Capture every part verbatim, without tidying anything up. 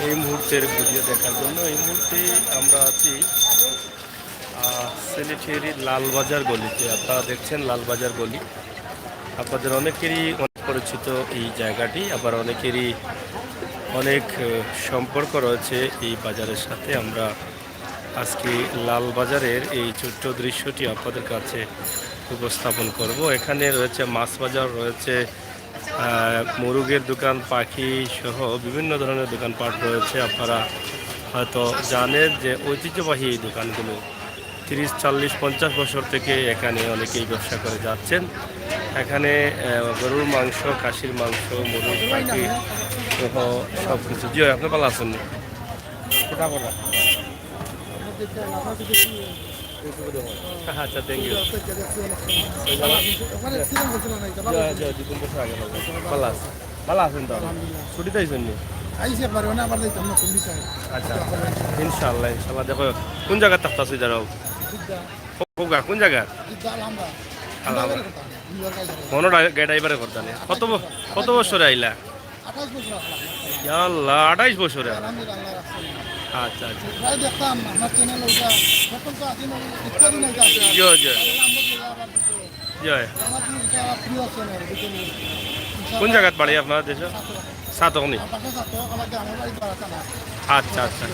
এই মুহূর্তের ভিডিও দেখার জন্য। এই মুহূর্তে আমরা আছি আহ, সিলেটের লালবাজার গলিতে। আপনারা দেখছেন লালবাজার গলি। আপনাদের অনেকেরই অনেক পরিচিত এই জায়গাটি, আবার অনেকেরই অনেক আহ, সম্পর্ক রয়েছে এই বাজারের সাথে। আমরা আজকে লালবাজারের এই ছোট্ট দৃশ্যটি আপনাদের কাছে উপস্থাপন করব। এখানে রয়েছে মাছ বাজার, রয়েছে আহ, মুরগের দোকান, পাখি সহ বিভিন্ন ধরনের দোকানপাট রয়েছে। আপনারা হয়তো জানেন যে ঐতিহ্যবাহী এই দোকানগুলো তিরিশ, চল্লিশ, পঞ্চাশ বছর থেকে এখানে অনেকেই ব্যবসা করে যাচ্ছেন। এখানে আহ, গরুর মাংস, খাসির মাংস, মুরগ, পাখি সহ সব কিছু। জি ভাই, আপনি ভালো আছেন? আচ্ছা, থ্যাংক ইউ। ওখানে অ্যাক্সিডেন্ট হয়েছিল না, এটা ভালো জি, জি, দুই তিন বছর আগে ভালো। ভালো আছে? ভালো আছেন তো? আলহামদুলিল্লাহ। ছুটিতে আইছেন নি? আইছি একবার, মানে আবার যাইতাম না, পুলিশ আয়। আচ্ছা, ইনশাআল্লাহ, ইনশাআল্লাহ। দেখো, কোন জায়গা থাকতে আছো যারা? জিদ্দা। কোন জায়গা? জিদ্দা আলহামরা। আলহামরা। ড্রাইভারে কথা, নিজের গাড়ি চালায়। মনো ড্রাই-, ড্রাইভারে করতা নি? কত ব-, কত বছরে আইলা? আঠাইশ বছর আসলাম। ইয়া আল্লাহ, আঠাইশ বছরে? আলহামদুলিল্লাহ, আল্লাহ রাখছে। আচ্ছা, আচ্ছা। প্রায় দেখতাম আপনার চ্যানেল ওইটা, তখন তো আসি না, ইত্যাদি নাই তো আসি। জি, জি। তাহলে আমরা তো আবার কিছু জি। আমার তো এটা প্রিয় চ্যানেল, বুঝলেন? কোন জায়গাত বাড়ি আপনার দেশে? সাতক। সাতক নি? আমার পাশে সাতক, আমার গ্রামের বাড়ি বারাকানা। আচ্ছা, আচ্ছা।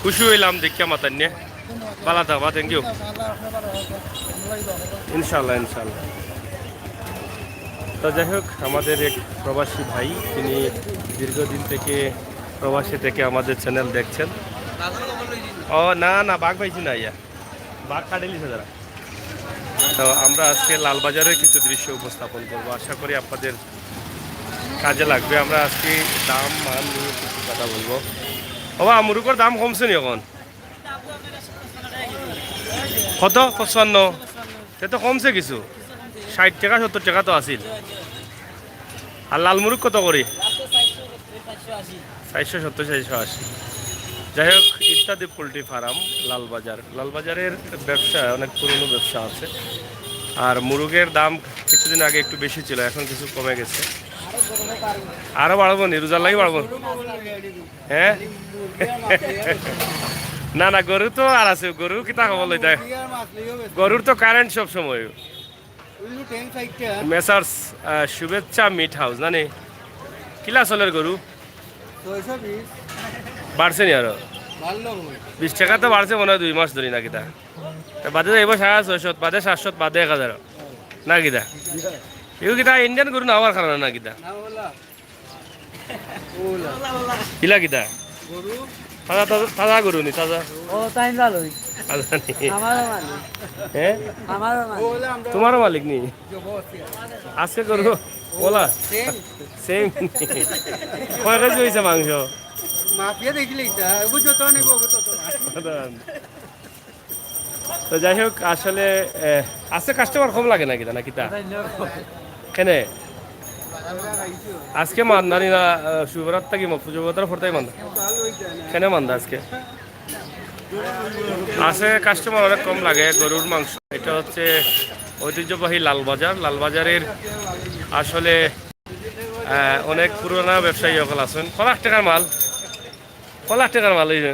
খুশি হইলাম দেখিয়া মাতার নিয়ে। ধন্যবাদ। ভালো থাকবা, থ্যাংক ইউ। আল্লাহ আপনার ভালো রাখুন। আমরা এই দোয়া করবো। ইনশাআল্লাহ, ইনশাআল্লাহ। তো যাই হোক, আমাদের এক প্রবাসী ভাই, তিনি দীর্ঘদিন থেকে প্রবাসী থেকে আমাদের চ্যানেল দেখছেন। ও না, না, বাঘ পাইছি না, ইয়া, বাঘ কাটিলিছে তারা। তো আমরা আজকে লালবাজারের কিছু দৃশ্য উপস্থাপন করব, আশা করি আপনাদের কাজে লাগবে। আমরা আজকে দাম মান নিয়ে কিছু কথা বলবো। বাবা, মুরগর দাম কমছে নি এখন? কত? পঁচপান্ন? সে তো কমছে কিছু, ষাট টাকা, সত্তর টাকা তো আছিল। আর লাল মুরগ কত করি? চারশো সত্তর, চারশো আশি। যাই হোক, ইত্যাদি পোলট্রি ফার্ম, লালবাজার। লালবাজারের ব্যবসা অনেক পুরনো ব্যবসা আছে। আর মুরগের দাম কিছুদিন আগে একটু বেশি ছিল, এখন কিছু কমে গেছে। আরো বাড়বো নি, রোজার লাগি বাড়বো। হ্যাঁ? না, না, গরু তো আর আছে, গরু কিতা খবর লইতা? গরুর তো কারেন্ট সব সময়। মেসার্স, আহ, শুভেচ্ছা মিট হাউস, না নি? কিলা চলের গরু? ছয়শো বিশ। বাড়ছে নি আরো? বাড়লো কই? বিশ টাকা তো বাড়ছে মনে হয় দুই মাস ধরি, না কিতা? তা বাদে যাইব সাড়ে ছয়শো, বাদে সাতশো, বাদে এক হাজার, না কিতা? এগু কিতা ইন্ডিয়ান গরু না হওয়ার কারণে, না কিতা? না, ওলা। ওলা। কিলা কিতা? গরু। তাজা, তাজা, তাজা গরু নি, তাজা? ও, তাই না লই। তাজা নি? আমারও মালিক। হ্যাঁ? আমারও মালিক। ওলা আমরা তোমারও মালিক নি? জবরদস্তি। আজকে গরু? ওলা? সেম। সেম। কয় কেজি হইছে মাংস? মাপিয়া দেখলে এটা, বুঝছো তো, নেবো, বুঝছো তো। তো যাই হোক, আসলে, এ, আজকে কাস্টমার কম লাগে না কিতা, না কিতা? কেনে? আজকে মান্দানি না, আহ, শুভরাত থাকি মকফুজ বাজার ফরতাই মান্দা। কেনে মান্দা আজকে? আছে কাস্টমার অনেক কম লাগে। গরুর মাংস, এটা হচ্ছে ঐতিহ্যবাহী লালবাজার। লালবাজারের আসলে, আহ, অনেক পুরানা ব্যবসায়ী সকল আছেন। কয় লাখ টাকার মাল, কয় লাখ টাকার মাল এই যে।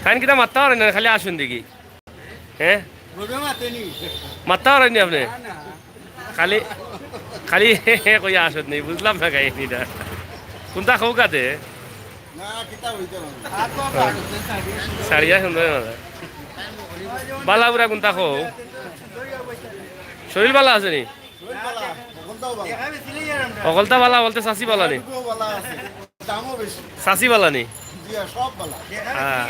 তাইন কিতা মাততা পারইন না, খালি আসুন দেখি। হ্যাঁ? মাততা পারইন নি আপনে? খালি, খালি কইয়া আসত নি, বুঝলাম না কাহিনীটা। কোনটা কও কাতে? না, কিতা হইতে পারে? ছাড়িয়া সুন্দর না। বালা বুরা কোনটা কও? শরীর বালা আছে নি? শরীর বালা, হকলতাও বালা। হকলতা বালা বলতে চাচি বালা নি? একটুও বালা আছে। দামও বেশি। চাচি বালা নি? জি, আর সব বালা। হ্যাঁ।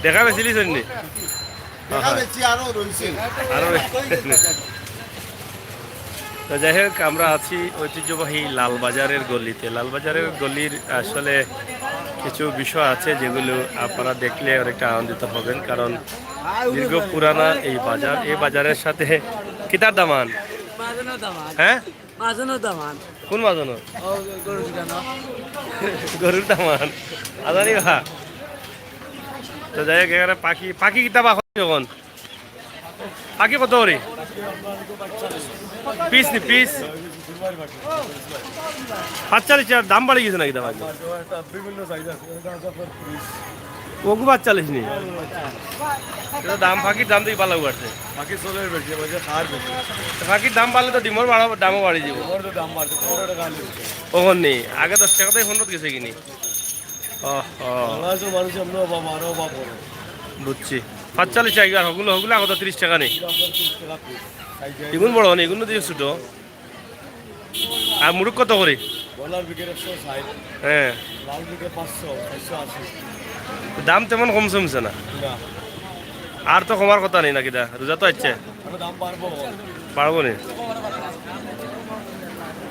দেখা বেচিলিছইন নি? দেখা বেচি আরো রইছে। আরো রইছে। তো যাই হোক, আমরা আছি ঐতিহ্যবাহী লালবাজারের গলিতে। লালবাজারের গলির আসলে কিছু বিষয় আছে যেগুলো আপনারা দেখলে অনেকটা আনন্দিত হবেন, কারণ দীর্ঘ পুরানা এই বাজার। এই বাজারের সাথে কিতার দামান? মাঝে না দামান। হ্যাঁ? মাঝে না দামান। কোন মাঝে না? ও, গরুর দোকান। গরুর দামান। আজানি বা। তো যাই হোক, এখানে পাখি, পাখি কিতা বা এখন? পাখি কত করে? পিস নি, পিস? পাঁচচল্লিশ টেকার দাম বাড়ি গেছে নাকি দাম? বিভিন্ন সাইজ আছে, এটা আছে আপনার তিরিশ। ওগু পাঁচচল্লিশ নি? এটা দাম, ফাঁকির দাম তো ইবা লাগু আছে। ফাঁকি চলে বেশি, ওই যে খাওয়ার বেশি। ফাঁকির দাম বাড়লে তো ডিমর বাড়া-, দামও বাড়ি যাবো। ওর তো দাম বাড়ছে, পনেরো টাকা আলু। ওখান নেই, আগে দশ টাকা তো এখন গেছে কিনি। ওহ, ওহ। বাংলাদেশের মানুষ আমরা অভাব, আরো অভাব হবে। বুঝছি। পাঁচচল্লিশ একবার হগুলো, হগুলো এখন তো তিরিশ টাকা নেই। এটা আপনার তিরিশ টাকা পিস। সাইজ আছে। এগুলো বড় নেই, এগুলো দিয়ে ছোট। আর মুরুক কত করি? ব্রয়লার বিকের একশো ষাট। হ্যাঁ। লাল বিকের পাঁচশো, চারশো আশি। দাম তেমন কমছে কমছে না। না। আর তো কমার কথা নেই নাকি দা? রোজা তো আছে। আরো দাম বাড়বো। বাড়বো নি?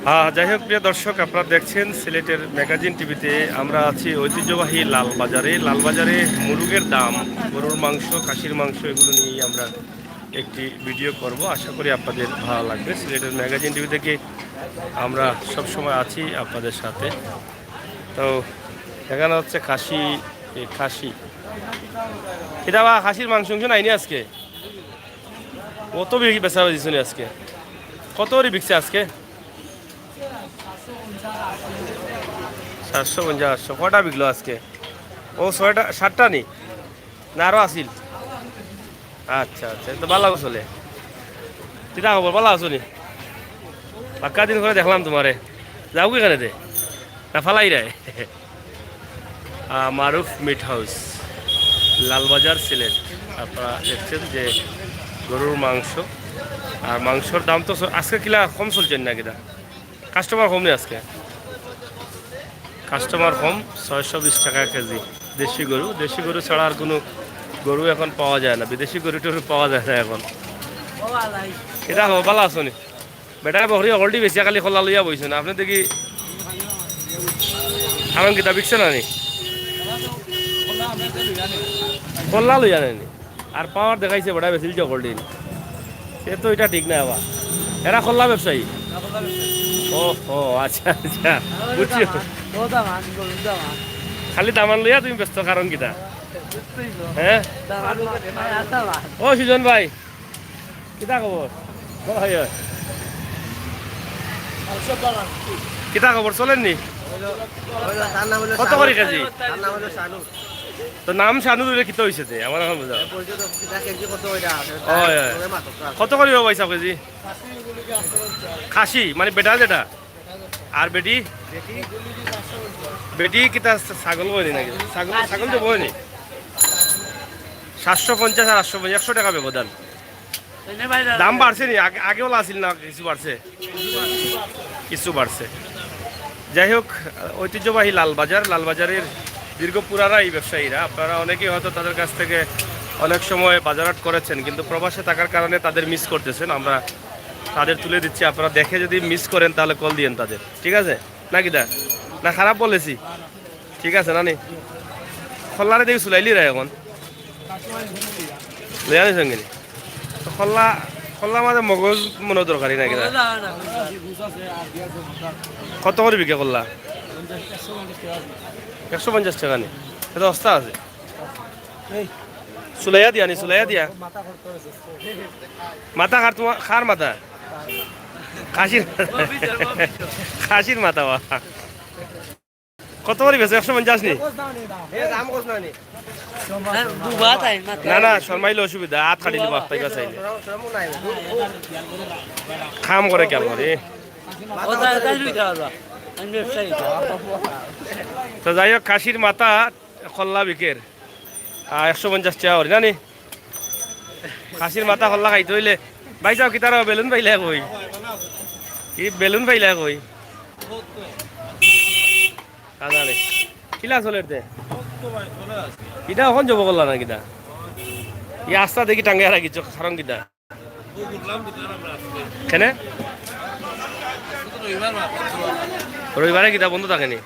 হ্যাঁ, যাই হোক, প্রিয় দর্শক, আপনারা দেখছেন সিলেটের ম্যাগাজিন টিভিতে। আমরা আছি ঐতিহ্যবাহী লালবাজারে। লালবাজারে মুরুগের দাম, গরুর মাংস, খাসির মাংস, এগুলো নিয়েই আমরা একটি ভিডিও করব। আশা করি আপনাদের ভালো লাগবে। সিলেটের ম্যাগাজিন টিভি থেকে আমরা সব সময় আছি আপনাদের সাথে। তো এখানে হচ্ছে খাসি, এই খাসি। কিতা বা, খাসির মাংস মাংস নাইনি আজকে? কত বেশি বেচা বেশি শুনি আজকে। কত করে বিকছে আজকে? সাতশো পঞ্চাশ, আটশো। কটা বিকলো আজকে? ও, ছয়টা, সাতটা নি? না, আরো আছিল? আচ্ছা, আচ্ছা, তো ভালা চলে। কিতা খবর, ভালা আছো নি? বাক্কা দিন পরে দেখলাম তোমারে। যাও কি এখানে দে? না, ফালাই রায়। আহ, মারুফ মিট হাউস, লালবাজার, সিলেট। আপনারা দেখছেন যে গরুর মাংস, আর মাংসর দাম তো স-, আজকে কিলা কম চলছে না কিনা? কাস্টমার কম নেই আজকে, কাস্টমার কম। ছয়শো বিশ টাকা কেজি দেশি গরু। দেশি গরু ছাড়া আর কোনো গরু এখন পাওয়া যায় না, বিদেশি গরু টরু পাওয়া যায় না এখন। কিতা খবর, ভালা আছো নি? বেটায় বকরি হকলটি বেচিয়া খালি কল্লা লইয়া বইছে না, আপনি দেখি আমার কিতা বিকছে না নি? কল্লা লইয়া নেনি। আর পাওয়ার দেখাইছে বেটায় বেচিল হকলটি। সে তো এটা ঠিক না আবার। এরা কল্লা ব্যবসায়ী। ও, ও, আচ্ছা, আচ্ছা, বুঝছি। খালি দামান লইয়া তুমি ব্যস্ত, কারণ কিতা? হ্যাঁ? ও সুজন ভাই, কিতা খবর? বড় ভাই, হয়। কিতা খবর, চলেননি? তার নাম হলো কত করে শানু। কেজি? তার নাম হলো শানু। তো নাম শানু দিলে কিতা হইছে তে? আমার এখন বুঝা। বলছে তো, কিতা কেজি কত ওইটা? হয়, হয়। কত করে ভাই সাব কেজি? খাসি, মানে বেটা যেটা? আর বেটি? বেটি কিতা ছাগল বয়নি নাকি? ছাগল, ছাগল তো বয়নি। সাতশো পঞ্চাশ আর আটশো পঞ্চাশ, একশো টাকা ব্যবধান। দাম বাড়ছে নি? আগে, আগেও আছিল না, কিছু বাড়ছে? কিছু বাড়ছে। যাই হোক, ঐতিহ্যবাহী লালবাজার, লালবাজারের দীর্ঘ পুরানা এই ব্যবসায়ীরা, আপনারা অনেকেই হয়তো তাদের কাছ থেকে অনেক সময় বাজারহাট করেছেন, কিন্তু প্রবাসে থাকার কারণে তাদের মিস করতেছেন। আমরা তাদের তুলে দিচ্ছি, আপনারা দেখে যদি মিস করেন তাহলে কল দিয়েন তাদের, ঠিক আছে? না কিতা? না খারাপ বলেছি? ঠিক আছে, না নি? কল্লারে দেখি চুলাইলি রে এখন। লইয়া নিছইন কিনি? তো কল্লা, কল্লা মাঝে মগজ মনে দরকারি না কিতা? কত করে বিকে কল্লা? একশো পঞ্চাশ টাকা নি? এটা সস্তা আছে। চুলাইয়া দিয়া নি, চুলাইয়া দিয়া। মাথা কার তোমার, কার মাথা? খাসির, খাসির মাথা বা। কত করে বেচো? একশো পঞ্চাশ নি? না, না, শর্মাইলে অসুবিধা, আত কাটি দিব, আত পাইবা চাইলে। কাম করে খেয়াল করে। তো যাই হোক, খাসির মাথা কল্লা বিকের, আহ, একশো পঞ্চাশ টাকা করে, জানি? খাসির মাথা কল্লা খাইতে হইলে, ভাই সাব, কিতা রে, বেলুন পাইলা কই? কি বেলুন পাইলা কই? না জানি। কিলা চলের তে? ইটা অখন জব করলা না কিতা? ই আস্তা দেখি টাঙ্গাইয়া রাখিছো, কারণ কিতা? কেনে? রবিবারে কিতা বন্ধ থাকে নি?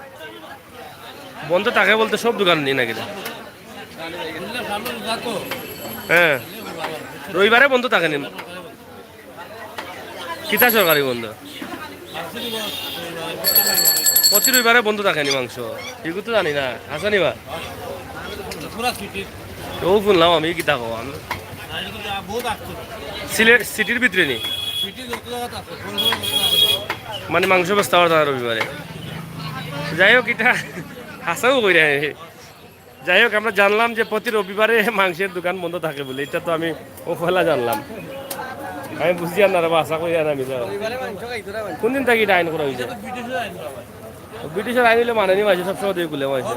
বন্ধ থাকে বলতে সব দোকান নি না কিতা? হ্যাঁ। রবিবারে বন্ধ থাকে নি? কিতা সরকারি বন্ধ? প্রতি রবিবারে বন্ধ থাকে নি মাংস? এগু তো জানি না। হাছা নি বা? ও শুনলাম আমি, কিতা কও আমি। সিলেট সিটির ভিতরে নি? সিটি যত জায়গাত আছে, বড় বড় যত জায়গাত আছে। মানে মাংস বেচতা পারতা না রবিবারে। যাই হোক, ইটা হাছাউ কইরা। যাই হোক, আমরা জানলাম যে প্রতি রবিবারে মাংসের দোকান বন্ধ থাকে বলে, ইটা তো আমি ও পয়লা জানলাম। আমি বুঝিয়ার না রে বা, হাছা কইরা না মিছা। কোন দিন থাকি ইটা আইন করা অইছে? ব্রিটিশর আইন অইলে মানে নি মানষে, সবসময় তো এগুলো মানষে।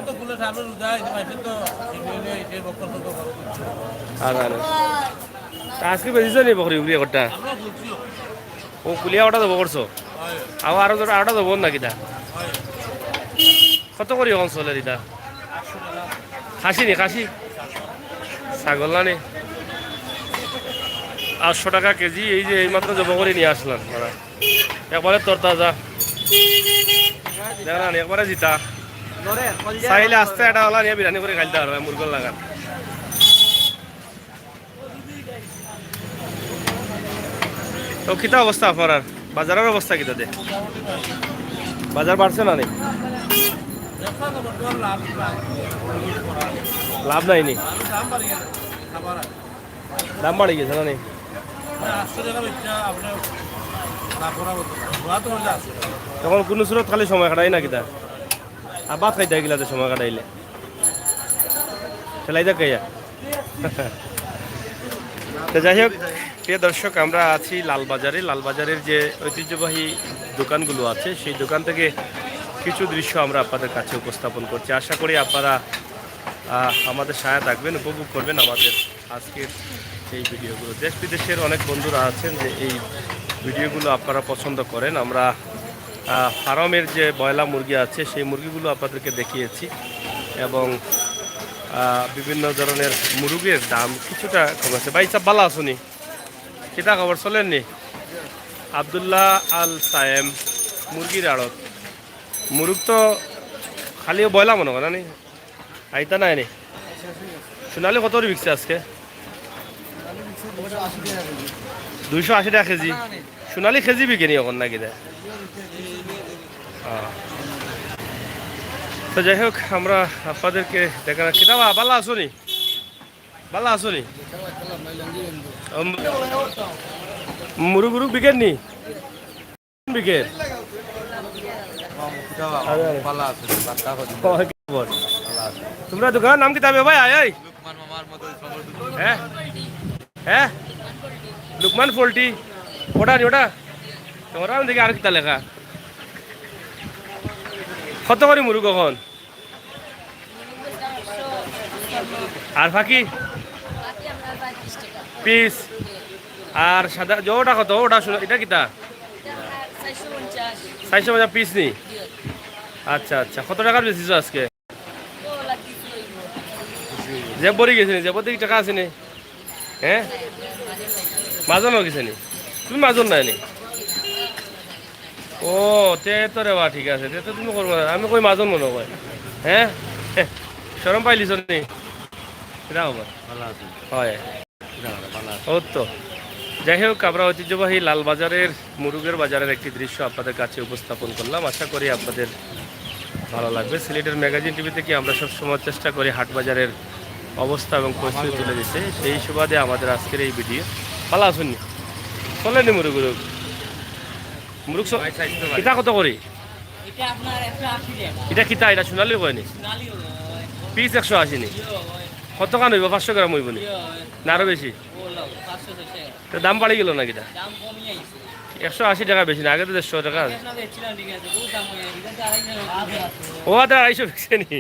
আর মানে। তা আজকে বেচিছো নি বকরি উকরি একটা? ও কুলিয়া ওটা জবো করছো? আবার আরো জোর, আরোটা জবো না কিতা? কত করি অখন চলের ইটা? খাসি নি, খাসি? ছাগল না নি? আটশো টাকা কেজি, এই যে এইমাত্র জবো করি নিয়া আসলাম আমরা। একবারে তরতাজা। দেখরা নি, একবারে জিতা। চাইলে আস্তা এটা ওলা নিয়া বিরিয়ানি করি খাইলতা পারবা, মুরগর লাখান। তো কিতা অবস্থা আপনারার? বাজারর অবস্থা কিতা দে? বাজার বাড়ছে না নি? লাভ নাই নি? দাম বাড়ি গেছে না নি? তখন কুনু সুরত খালি সময় কাটাই না কিতা? আর ভাত খাইতা গিলাতে সময় কাটাইলে। খেলাই দেখ ইয়া। তো যাই হোক, প্রিয় দর্শক, আমরা আছি লালবাজারে। লালবাজারের যে ঐতিহ্যবাহী দোকানগুলো আছে, সেই দোকান থেকে কিছু দৃশ্য আমরা আপনাদের কাছে উপস্থাপন করছি। আশা করি আপনারা, আহ, আমাদের সাথে থাকবেন, উপভোগ করবেন আমাদের আজকের এই ভিডিওগুলো। দেশ বিদেশের অনেক বন্ধুরা আছেন যে এই ভিডিওগুলো আপনারা পছন্দ করেন। আমরা, আহ, ফার্মের যে বয়লা মুরগি আছে, সেই মুরগিগুলো আপনাদেরকে দেখিয়েছি এবং, আহ, বিভিন্ন ধরনের মুরগের দাম কিছুটা কমেছে। ভাই সাব, ভালা আছনি? কিতা খবর, চলের নি? আব্দুল্লাহ আল সায়েম, মুরগির আড়ত। মুরগ তো খালি বয়লা মনে করে না নি? আইতা নাই নি? সোনালি কত করি বিকছে আজকে? দুইশো আশি টাকা কেজি। সোনালি কেজি বিকে নি অখন নাকি দে? আহ। তো যাই হোক, আমরা আপনাদেরকে দেখার, কিতা বা, ভালা আছনি? ভালা আছনি? উম, মুরগ উরগ বিকের নি? বিকের? আরে, আরে। ভালা আছে, বাক্কা করি। ও, কি খবর? ভালা আছে। তোমরা দোকানর নাম কিতা বে ভাই? আয়, আয়। লুকমান মামার মতো সমর্থন। হ্যাঁ? হ্যাঁ? লুকমান পোল্ট্রি? ওটা নি ওটা? তোমরা দেখি আর কিতা লেখা? কত করি মুরগ অখন? আর ফাকি? পিস। আর সাদা, যে ওটা কত? ওটা সোনা-, এটা কিতা? চাইরশো পঞ্চাশ পিস নি? আচ্ছা, আচ্ছা। কত টাকার বেচিছো আজকে? জেব ভরি গেছে নি? জেবো দেখি টাকা আছে নি? হ্যাঁ? মাজন অই গেছে নি? তুমি মাজন নায় নি? ও, তে তো রে বা, ঠিক আছে, তে তো তুমি করবা না। আমি কই মাজন মনো কয়। হ্যাঁ? শরম পাইলিছো নি? কিতা খবর? ভালা আছি। হয়। কিতা খবর? ভালা আছি। ও তো। যাই হোক, আমরা ঐতিহ্যবাহী লালবাজারের মুরগের বাজারের একটি দৃশ্য আপনাদের কাছে উপস্থাপন করলাম। আশা করি আপনাদের ভালো লাগবে। সিলেটের ম্যাগাজিন টিভি থেকে আমরা সবসময় চেষ্টা করি হাট বাজারের অবস্থা এবং পরিস্থিতি তুলে দিতে। সেই সুবাদে আমাদের আজকের এই ভিডিও। ভালা আছনি? চলের নি মুরগ উরগ? মুরগ স-, ভাই, স্বাস্থ্য ভাই। ইটা কত করি? এটা আপনার একশো আশি টাকা। ইটা কিতা? ইটা সোনালি কয় নি? সোনালি হয়। পিস একশো আশি নি? ইয়ে হয়। কতখান অইবো? পাঁচশো গ্রাম অইবো নি? ইয়ে হয়। না আরো বেশি? ও লো, পাঁচশো ছয়শো। তো দাম বাড়ি গেল না কিতা? দাম কমি আইছে। একশো আশি টাকা বেশি না, আগে তো দেড়শো টাকা। আমরা বেচছিলাম, ঠিক আছে, বহুত দাম কমি আইছে। এটা তো আড়াইশো টাকা। ও, তো আড়াইশো বিকছে নি?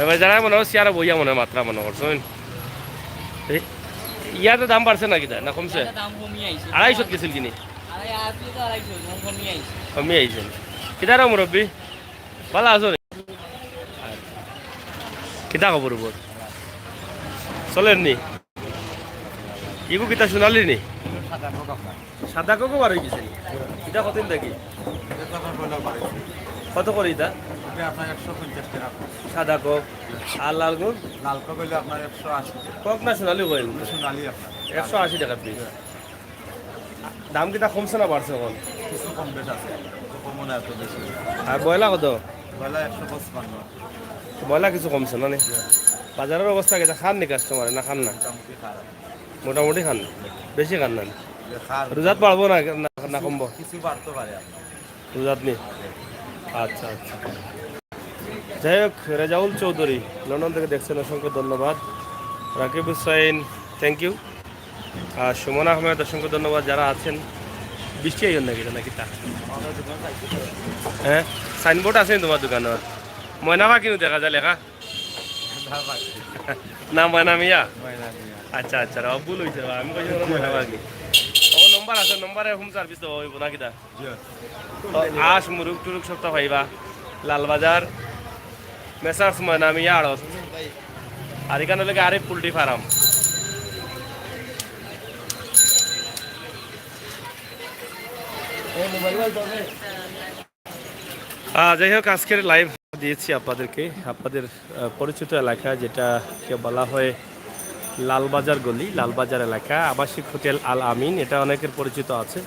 এবার যারা মনে হয় চেয়ারে বইয়া মনে হয় মাত্রা মনে করছো, এই, ইয়াতে দাম বাড়ছে না কিতা, না কমছে? এটা দাম কমি আইছে। আড়াইশো গেছিল কিনি? আড়াই, আপনি তো আড়াইশো, দাম কমি আইছে। কমি আইছে। কিতারা মুরব্বি? ভালা আছো নি? কিতা খবর ওপর? চলের নি? ইগু কিতা সোনালি নি? সাদা কোকো বার অই গেছে নি? ইটা কতদিন থাকি? এটা তো আপনার ব্রয়লার বাড়ি। কত করি ইটা? এটা আপনার একশো পঞ্চাশ টাকা। সাদা কক। আর লাল কক? লাল কক অইলে আপনার একশো আশি টাকা। কক না সোনালি কয়? সোনালি আপনার। একশো আশি টাকা পিস। দাম কিতা কমছে না বাড়ছে অখন? কিছু কম বেশ আছে। তো কমও না এত বেশি। আর বয়লা কত? বয়লা একশো পঁচপান্ন। বয়লা কিছু কমছে না নি? বাজারর অবস্থা কিতা? খার নি কাস্টমারে না খার না? মোটামুটি খারাপ। মোটামুটি খার না? বেশি খার না নি? রোজাত বাড়বো না, না, না কমবো? কিছু বাড়তে পারে আপনার। রোজাত নি? আচ্ছা, আচ্ছা। যাই হোক, রেজাউল চৌধুরী লন্ডন থেকে দেখছেন, অসংখ্য ধন্যবাদ। রাকিব হুসাইন, থ্যাংক ইউ। আর সুমন আহমেদ, অসংখ্য ধন্যবাদ। যারা আছেন, বৃষ্টি আইন নাকি, নাকি তা? হ্যাঁ, সাইনবোর্ড আছে নি তোমার দোকানো? ময়না পাখি দেখা যায় লেখা? না, ময়না মিয়া। আচ্ছা, আচ্ছা, রে, ভুল হয়েছে, আমি কইছি ময়না পাখি। ও, নম্বর আছে, নম্বরে হোম সার্ভিস দেওয়া হইব নাকি তা? জি। তো আস মুরুক টুরুক সবটা পাইবা। লালবাজার, মেসার্স ময়না মিয়া আড়ত। আর এখানে লাগে আরেক পোল্ট্রি ফার্ম। আহ, যাই হোক, আজকের লাইভ দিয়েছি আপনাদেরকে, আপনাদের, আহ, পরিচিত এলাকা, যেটাকে বলা হয় লালবাজার গলি, লালবাজার এলাকা, আবাসিক হোটেল আল আমিন, এটা অনেকের পরিচিত আছে।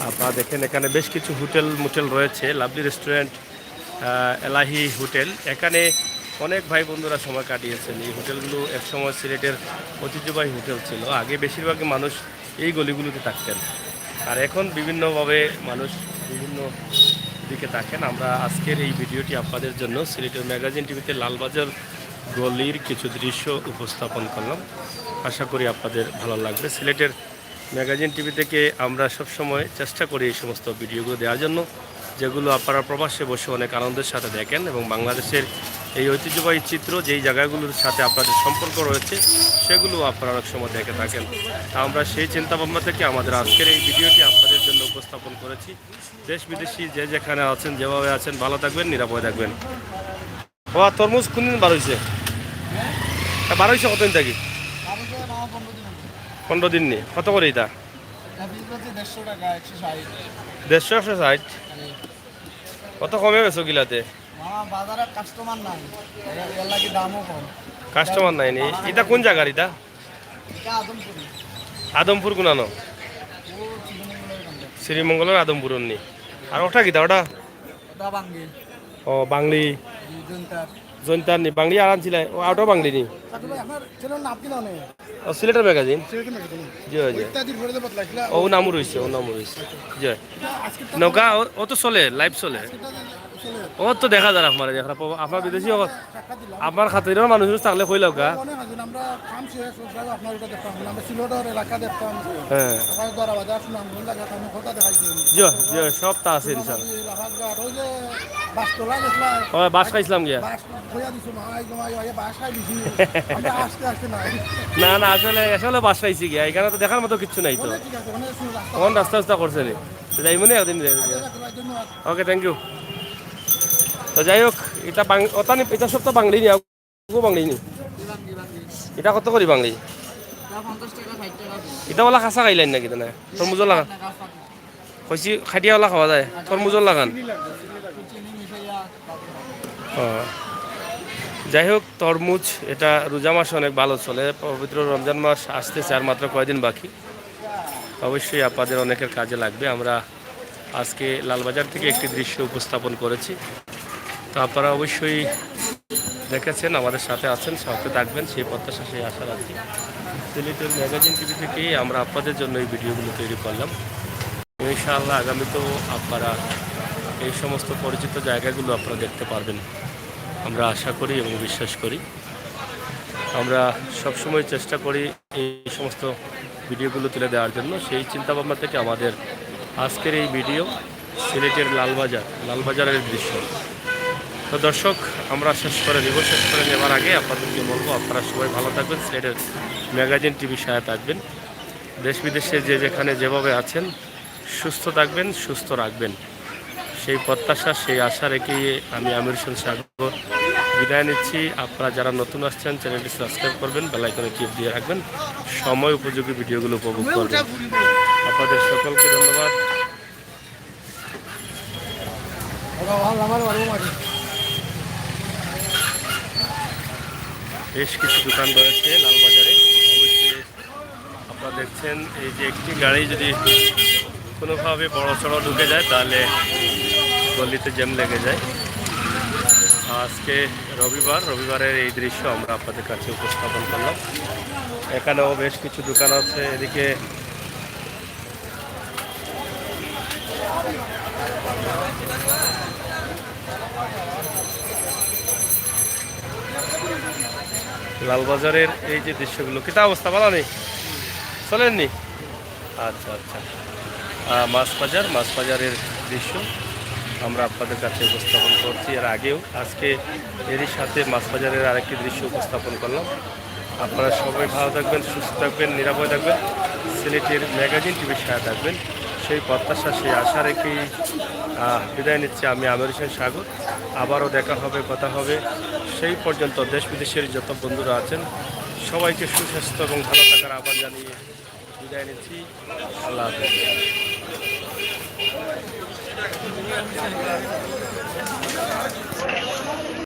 আপনারা দেখেন, এখানে বেশ কিছু হোটেল মোটেল রয়েছে, লাভলি রেস্টুরেন্ট, আহ, এলাহি হোটেল। এখানে অনেক ভাই বন্ধুরা সময় কাটিয়েছেন। এই হোটেলগুলো একসময় সিলেটের ঐতিহ্যবাহী হোটেল ছিল। আগে বেশিরভাগই মানুষ এই গলিগুলোতে থাকতেন, আর এখন বিভিন্নভাবে মানুষ বিভিন্ন দিকে থাকেন। আমরা আজকের এই ভিডিওটি আপনাদের জন্য সিলেটের ম্যাগাজিন টিভিতে লালবাজার গলির কিছু দৃশ্য উপস্থাপন করলাম। আশা করি আপনাদের ভালো লাগবে। সিলেটের ম্যাগাজিন টিভি থেকে আমরা সবসময় চেষ্টা করি এই সমস্ত ভিডিওগুলো দেওয়ার জন্য, যেগুলো আপনারা প্রবাসে বসে অনেক আনন্দের সাথে দেখেন, এবং বাংলাদেশের এই ঐতিহ্যবাহী চিত্র, যেই জায়গাগুলোর সাথে আপনাদের সম্পর্ক রয়েছে, সেগুলো আপনারা অনেক সময় দেখে থাকেন। তা আমরা সেই চিন্তা ভাবনা থেকে আমাদের আজকের এই ভিডিওটি আপনাদের জন্য উপস্থাপন করেছি। দেশ বিদেশি যে যেখানে আছেন, যেভাবে আছেন, ভালো থাকবেন, নিরাপদে থাকবেন। বাবা, তরমুজ কোনদিন বার হইছে? তা বার হইছে কতদিন থাকি? পনেরো দিন নি। কত করে এটা? দেড়শো, একশো ষাট। কত কমে বেচো কিলাতে? মামা, বাজারে কাস্টমার নাই, এর, এর লাগি দামও কম। কাস্টমার নাই নি? এটা কোন জায়গার এটা? এটা আদমপুর। আদমপুর কোনানো? শ্রীমঙ্গলের আদমপুর নি। আর ওটা কিতা ওটা? ওটা বাংলি। ও, বাংলি। জি, জৈন্তার। জৈন্তার নি, বাংলি আর আনছিলে, ও, ওটাও বাংলি নি? সাকিব ভাই, আপনার চ্যানেল নাম কি নামে? ও, সিলেটের ম্যাগাজিন। সিলেটের ম্যাগাজিন। জি, জি। ও, নামও রইছে, ও নামও রইছে। জি। নৌকা, ও, ও তো চলে, লাইভ চলে। ও তো দেখা যায় আপনার, আপনার বিদেশি, আপনার খাতিরের মানুষ থাকলে কইলাও গা। মনে হয় যেন আমরা কাম শেষ, আপনার এটা দেখতাম, আমরা সিলেটের এলাকা দেখতাম। হ্যাঁ। জি, জি, সবটা আছে ইনশাআল্লাহ। ও, বাঁশ খাইছিলাম গিয়া। না, না, আসলে, আসলে বাঁশ খাইছি গিয়া। এখানে তো দেখার মতো কিচ্ছু নাই তো। কোন রাস্তা উস্তা করছে নি? যাই মনে একদিন যাই। ওকে, থ্যাংক ইউ। তো যাই হোক, এটা বাং-, ওটা নি-, এটা সব তো বাংলি নি, আগো বাংলি নি। এটা কত করি বাংলি? এটা ওলা খাসা খাইলেন নাকি? না, তরমুজও লাগান। কইছি, খাটিয়া ওলা খাওয়া যায়, তরমুজও লাগান। ও, যাই হোক, তরমুজ এটা রোজা মাসে অনেক ভালো চলে। পবিত্র রমজান মাস আসতেছে, আর মাত্র কয়দিন বাকি। অবশ্যই আপনাদের অনেকের কাজে লাগবে। আমরা আজকে লালবাজার থেকে একটি দৃশ্য উপস্থাপন করেছি। তো আপনারা অবশ্যই দেখেছেন, আমাদের সাথে আছেন, সাথে থাকবেন, সেই প্রত্যাশা, সেই আশা রাখি। সিলেটের ম্যাগাজিন টিভি থেকে আমরা আপনাদের জন্য এই ভিডিওগুলো তৈরি করলাম। ইনশাআল্লাহ আগামীতেও আপনারা এই সমস্ত পরিচিত জায়গাগুলো আপনারা দেখতে পারবেন, আমরা আশা করি এবং বিশ্বাস করি। আমরা সবসময় চেষ্টা করি এই সমস্ত ভিডিওগুলো তুলে দেওয়ার জন্য। সেই চিন্তাভাবনা থেকে আমাদের আজকের এই ভিডিও, সিলেটের লালবাজার, লালবাজারের দৃশ্য। তো দর্শক, আমরা শেষ করে দিব। শেষ করে দেওয়ার আগে আপনাদেরকে বলবো, আপনারা সবাই ভালো থাকবেন, সিলেটের ম্যাগাজিন টিভির সাথে থাকবেন। দেশ বিদেশে যে যেখানে যেভাবে আছেন, সুস্থ থাকবেন, সুস্থ রাখবেন, সেই প্রত্যাশা, সেই আশা রেখে আমি আমির হোসেন সাগর বিদায় নিচ্ছি। আপনারা যারা নতুন আসছেন, চ্যানেলটি সাবস্ক্রাইব করবেন, বেল আইকনে টিপ দিয়ে রাখবেন, সময় উপযোগী ভিডিওগুলো উপভোগ করবেন। আপনাদের সকলকে ধন্যবাদ। বেশ কিছু দোকান রয়েছে লালবাজারে। অবশ্যই আপনারা দেখছেন, এই যে একটি গাড়ি যদি কোনোভাবে বড় সড়ো ঢুকে যায়, তাহলে গলিতে জ্যাম লেগে যায়। আজকে রবিবার, রবিবারের এই দৃশ্য আমরা আপনাদের কাছে উপস্থাপন করলাম। এখানেও বেশ কিছু দোকান আছে, এদিকে লালবাজারের এই যে দৃশ্যগুলো, কিতা অবস্থা, ভালা নি? চলেননি? আচ্ছা, আচ্ছা। আহ, মাছ বাজার, মাছ বাজারের দৃশ্য আমরা আপনাদের কাছে উপস্থাপন করছি। এর আগেও আজকে এরই সাথে মাছ বাজারের আরেকটি দৃশ্য উপস্থাপন করলাম। আপনারা সবাই ভালো থাকবেন, সুস্থ থাকবেন, নিরাপদে থাকবেন। সিলেটের ম্যাগাজিন টিভির সাথে থাকবেন, সেই প্রত্যাশা, সেই আশা রেখেই আহ, বিদায় নিচ্ছি আমি, আমির হোসেন সাগর। আবারও দেখা হবে, কথা হবে। সেই পর্যন্ত দেশ বিদেশের যত বন্ধুরা আছেন, সবাইকে সুস্বাস্থ্য এবং ভালো থাকার আহ্বান জানিয়ে বিদায় নিচ্ছি। আল্লাহ হাফেজ।